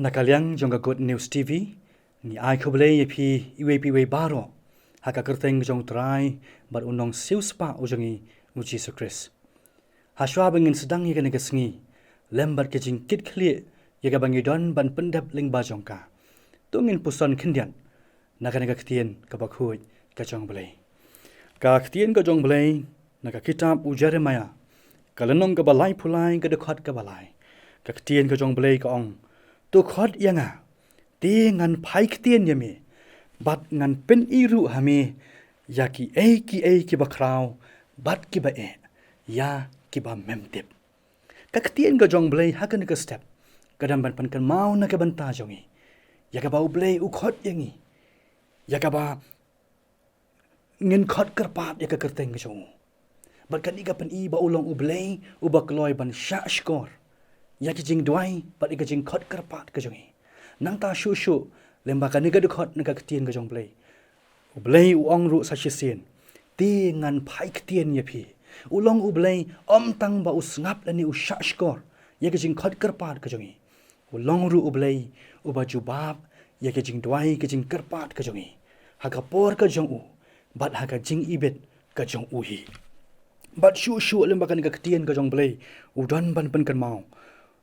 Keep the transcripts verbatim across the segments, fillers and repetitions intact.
Na ka liang jong ka Good News T V, ngi ai khublei ïa phi iwei pa iwei baroh ha ka kyrteng jong U Trai bad U Nongsiewspah u jong ngi, U Jisu Khrist. Hashwa ba ngin sdang ïa kane ka sngi lem bad ka jingkitkhlieh ïa kaba ngi don ban pyndep lyngba jong ka, to ngin puson khyndiat na kane ka ktien kaba khuid ka jong U Blei. Ka ktien ka jong U Blei na ka kitab u Jeremiah, ka lynnong kaba laiphew lai, ka dkhot kaba lai. Ka ktien ka jong U Blei ka ong: To khot ïa nga, te ngan phai ktien ïa me, bad ngan pyni ruh ha me ïa kiei kiei kiba khraw bad kiba eh, ïa kiba mem tip. Ka ktien ka jong U Blei ha kane ka step ka dang ban pynkynmaw na ka bynta jong ngi ïa kaba U Blei u khot ïa ngi, ïa kaba ngin khot kyrpad ïa ka kyrteng ka jong u. Bad kane ka pyni ba u long U Blei uba kloi ban shahshkor ïa ki jingduwai bad ïa ka jingkhot kyrpad ka jong ngi. Nangta shuh shuh lem bad kane ka dkhot na ka ktien ka jong U Blei, U Blei u ong ruh sa shisien: Te ngan phai ktien ïa phi. U long U Blei ym tang ba u sngap lane u shahshkor ïa ka jingkhot kyrpad ka jong ngi, u long ruh U Blei uba jubab ïa ka jingduwai, ka jingkyrpad ka jong ngi ha ka por ka jong u bad ha ka jingibit ka jong u hi. Bad shuh shuh lem bad kane ka ktien ka jong U Blei u don ban pynkynmaw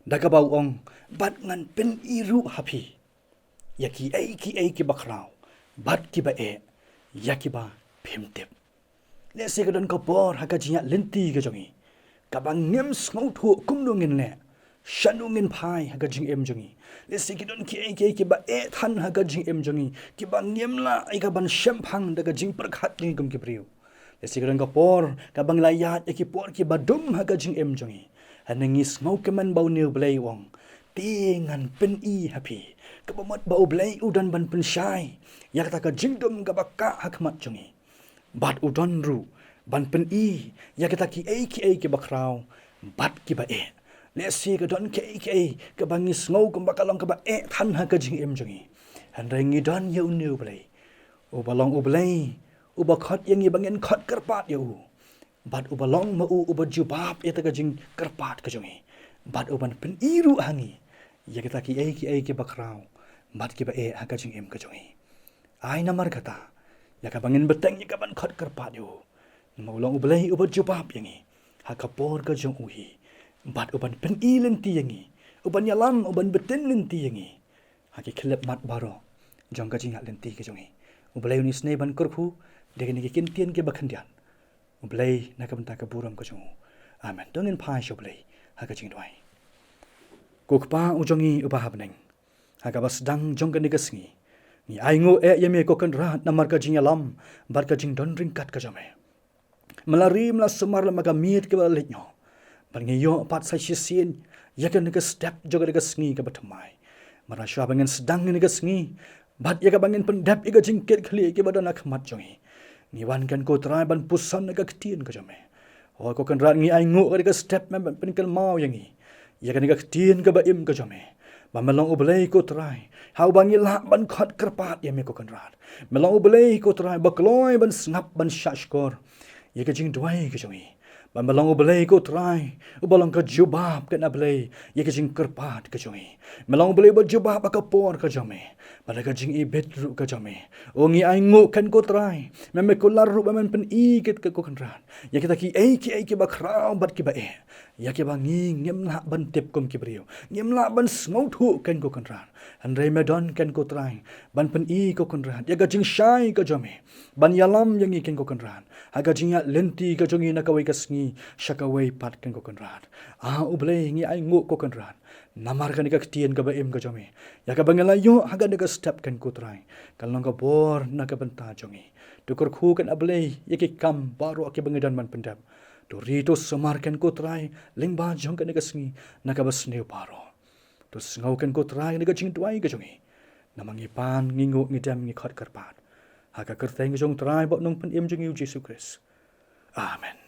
da kaba u ong: Bad ngan pyni ruh ha phi ïa kiei kiei kiba khraw bad kiba eh, ïa kiba phim tip. Lehse ka don ka por ha ka jingïaid lynti ka jong ngi kaba ngim sngewthuh kumno ngin leh, shano ngin phai ha ka jingim jong ngi. Lehse ki don kiei kiei kiba eh than ha ka jingim jong ngi, kiba ngim lah ïa ka ban shemphang da ka jingpyrkhat jong ngi kum ki briew. Lehse ka don ka por kaba ngi la ïaid ïa ki por kiba dum ha ka jingim jong ngi. Hynrei ngi sngewkmen ba une U Blei u ong: Te ngan pyni ha phi. Kaba mut ba U Blei u don ban pynshai ïa kata ka jingdum kaba kah ha khmat jong ngi. Bad u don ruh ban pyni ïa kita kiei kiei kiba khraw bad kiba eh. Lehse ka don kiei kiei kaba ngi sngew kumba ka long kaba eh than ha ka jingim jong ngi. Hynrei ngi don ïa une U Blei uba long U Blei uba khot ïa ngi ba ngin khot kyrpad ïa u. Bad uba long ma u uba jubab ïa kata ka jingkyrpad ka jong ngi. Bad uban pyni ruh ha ngi ïa kita kiei kiei kiba khraw bad kiba eh ha ka jingim ka jong ngi. Ai namar kata ïa kaba ngin bteng ïa kaban khot kyrpad ïa u. Namar u long U Blei uba jubab ïa ngi ha ka por ka jong u hi. Bad uban pyni lynti ïa ngi, uban ïalam, uban btin lynti ïa ngi ha ki khyllipmat baroh jong ka jingïaid lynti ka jong ngi. U Blei un isynei ban kyrkhu da kine ki kyntien kiba khyndiat, U Blei na ka bynta ka burom ka jong u. Amen. To ngin phai sha U Blei ha ka jingduwai. Ko Kpa u jong ngi uba ha bneng, ha kaba sdang jong kane ka sngi ngi ainguh eh ïa me ko Kynrad namar ka jingïalam bad ka jingdon ryngkat ka jong me. Me la ri, me la sumar lem bad ka miet kaba la leit noh. Bad ngi ïoh pat sa shisien ïa kane ka step jong kane ka sngi kaba thymmai. Namar shuwa ba ngin sdang kane ka sngi bad ïa kaba ngin pyndep ïa ka jingkitkhlieh kiba don ha khmat jong ngi, ngi wan kan ko Trai ban puson ïa ka ktien ka jong me. O ko Kynrad, ngi ainguh kane ka step me ban pynkynmaw ïa ngi ïa kane ka ktien kaba im ka jong me, ba me long U Blei ko Trai ha uba ngi lah ban khot kyrpad ïa me ko Kynrad. Me long U Blei ko Trai ba kloi ban sngap ban shahshkor ïa ka jingduwai ka jong ngi. Ba me long U Blei ko Trai uba long ka jubab, kan Blei, ïa ka jingkyrpad ka jong ngi. Me long U Blei uba jubab ha ka por ka jong me bad ha ka jingibit ruh ka jong me. O ngi ainguh kan ko Trai, me me kular ruh ba men pyni kit ka ko Kynrad ïa kita kiei kiei kiba khraw bad kiba eh, ïa kiba ngi ngim lah ban tip kum ki briew, ngim lah ban sngewthuh kan ko Kynrad. Hynrei me don kan ko Trai ban pyni ko Kynrad ïa ka jingshai ka jong me, ban ïalam ïa ngi kan ko Kynrad ha ka jingïaid lynti ka jong ngi na kawei ka sngi sha kawei pat kan ko Kynrad. A U Blei, ngi ainguh ko Kynrad namar kane ka ktien kaba im ka jong me, ïa kaba ngi la ïoh ha kane ka step kan ko Trai, kan long ka bor na ka bynta jong ngi. To kyrkhu kan Blei ïa ki kam baroh kiba ngi don ban pyndep. To ri, to sumar kan ko Trai lyngba jong kane ka sngi na kaba sniew baroh. To sngew kan ko Trai na ka jingduwai ka jong ngi. Namar ngi pan, ngi nguh, ngi dem, ngi khot kyrpad ha ka kyrteng jong Trai bad Nongpynim jong ngi U Jisu Khrist. Amen.